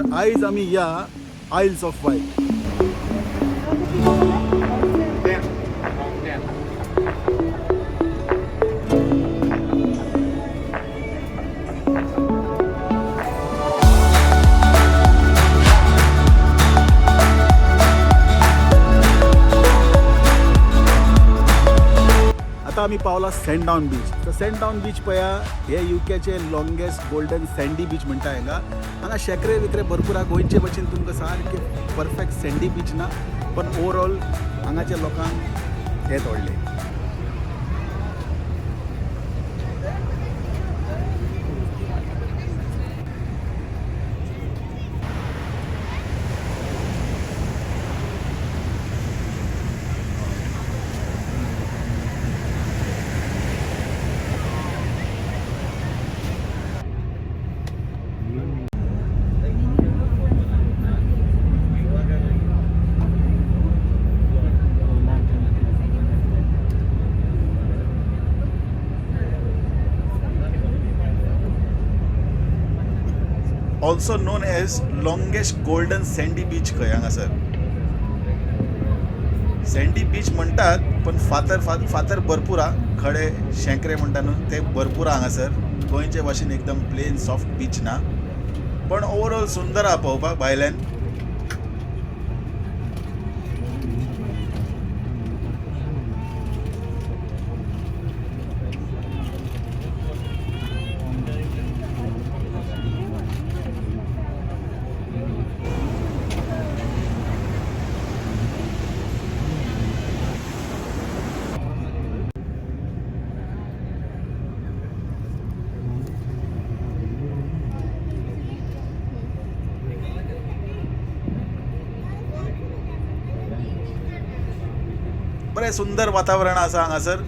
तर आयज आमी या आयल्स ऑफ वायट. आता आमी पावला सँड डावन बीच. तर सँड डावन बीच पळया, हे युकेचे लॉंगेस्ट गोल्डन सँडी बीच म्हणटा हांगा. हांगा शेकरे विकरे भरपूर आहा. गोंयचे भशेन तुमकां सारके परफेक्ट सँडी बीच ना, पण ओवरऑल हांगाच्या लोकांक हें व्हडलें. Also known as longest golden sandy beach खंय हांगासर. सँडी बीच म्हणटात पण फातर फातर भरपूर आहा, खडे शेंकरे म्हणटा न्हू ते भरपूर आहा हांगासर. गोंयचे भाशेन एकदम प्लेन सॉफ्ट बीच ना, पण ओवरऑल सुंदर आहा पळोवपाक भायल्यान. बरें सुंदर वातावरण आसा हांगासर.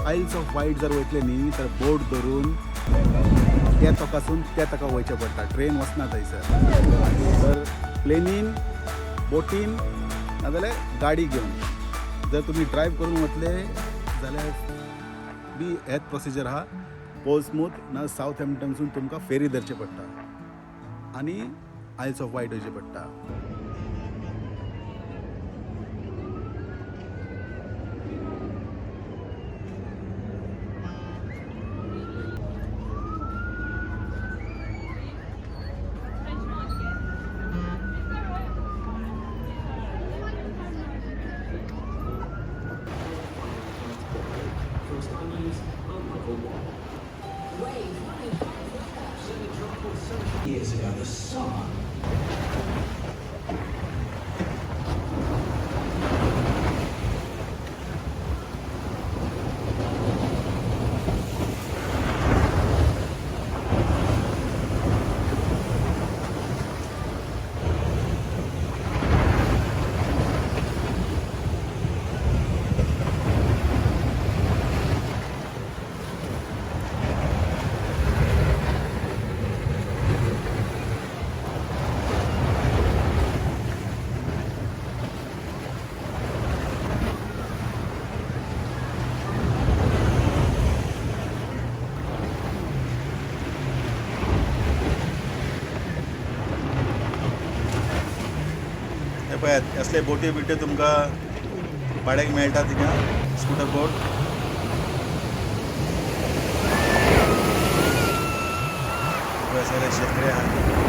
आयल्स ऑफ वायट जर वयतले न्ही तर बोट धरून त्या तोकासून त्या तोका वयचें पडटा, ट्रेन वचना थंयसर. तर प्लेनीन, बोटीन नाजाल्यार गाडी घेवन जर तुमी ड्रायव करून वतले जाल्यार बी हेच प्रोसिजर आहा. पोर्ट्समूथ ना सावथ हॅम्पटनसून तुमकां फेरी धरचें पडटा आनी आयल्स ऑफ वायट वयचें पडटा. Years ago, the summer हे पळयात, असले बोटी बिट्यो तुमकां भाड्याक मेळटा थिंगा, स्कुटर बोट. पळय सगळे शेतकरी आहात.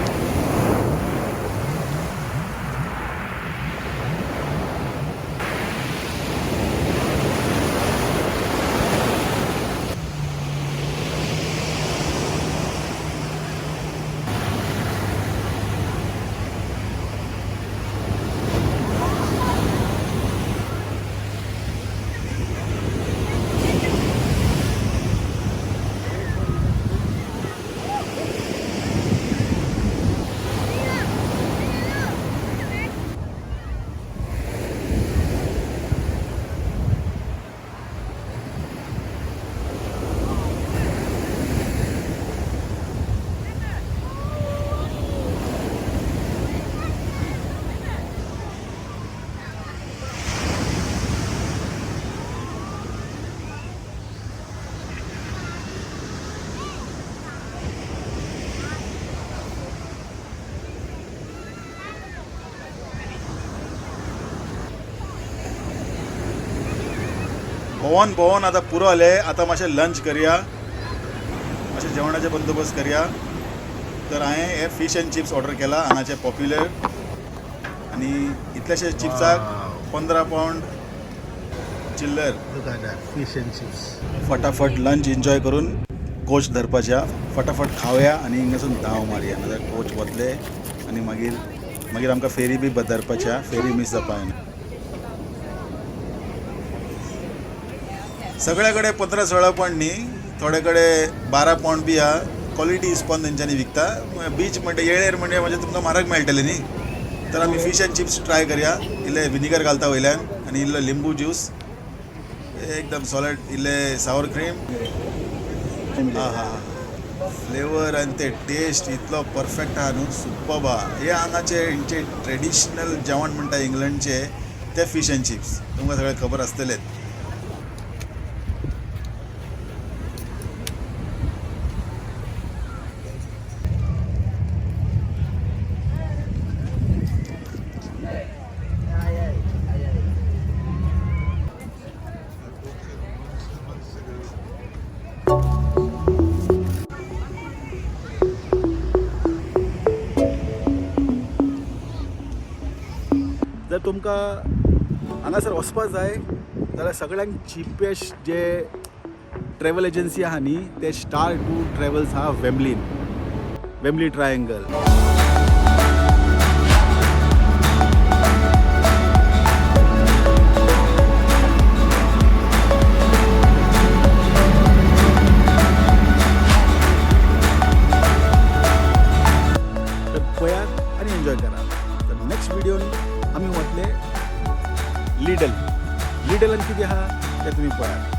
भोंवन भोंवन आतां पुरो जालें. आतां मातशें लंच करया, मातशें जेवणाचें बंदोबस्त करया. तर हांवें हे फीश एंड चिप्स ऑर्डर केला हांगाचे पॉप्युलर, आनी इतलेशे चिप्साक 15 पावंड चिल्लर. Look at that, fish and chips. फटाफट लंच एन्जॉय करून कोच धरपाच्या, फटाफट खावया आनी हिंगासून धांव मारया, नाजाल्यार कोच वतले आनी मागीर मागीर आमकां फेरी बी धरपाच्या, फेरी मीस जावपा जायना. सगळे कडेन 15-16 पावंड न्ही, थोडे कडेन 12 पावंड बी आहा. क्वॉलिटी हिसपान तेंच्यांनी विकता. बीच म्हणटा, येळेर म्हणजे म्हणजे तुमकां म्हारग मेळटलें न्ही. तर आमी फीश एंड चिप्स ट्राय करया. इल्ले विनिगर घालता वयल्यान आनी इल्लो लिंबू ज्यूस, एकदम सॉलिड, इल्ले सावर क्रीम. हा हा, फ्लेवर आनी ते टेस्ट इतलो परफेक्ट आहा न्हू, सुपर्ब आहा. हे हांगाचे हेंचे ट्रेडिशनल जेवण म्हणटा इंग्लंडचे ते फीश एंड चिप्स, तुमकां सगळें खबर आसतलेंच. जर तुमकां हांगासर वचपा जाय जाल्यार सगळ्यांत चिपेस्ट जे ट्रॅवल एजन्सी आहा न्ही ते स्टार टूर ट्रॅवल्स आहा वेम्बलीन, वेम्बली ट्रायंगल. तर पळयात आनी एन्जॉय करात. तर नेक्स्ट व्हिडिओन आमी वतले लिडल. लिडलान कितें आहा तें तुमी पळयात.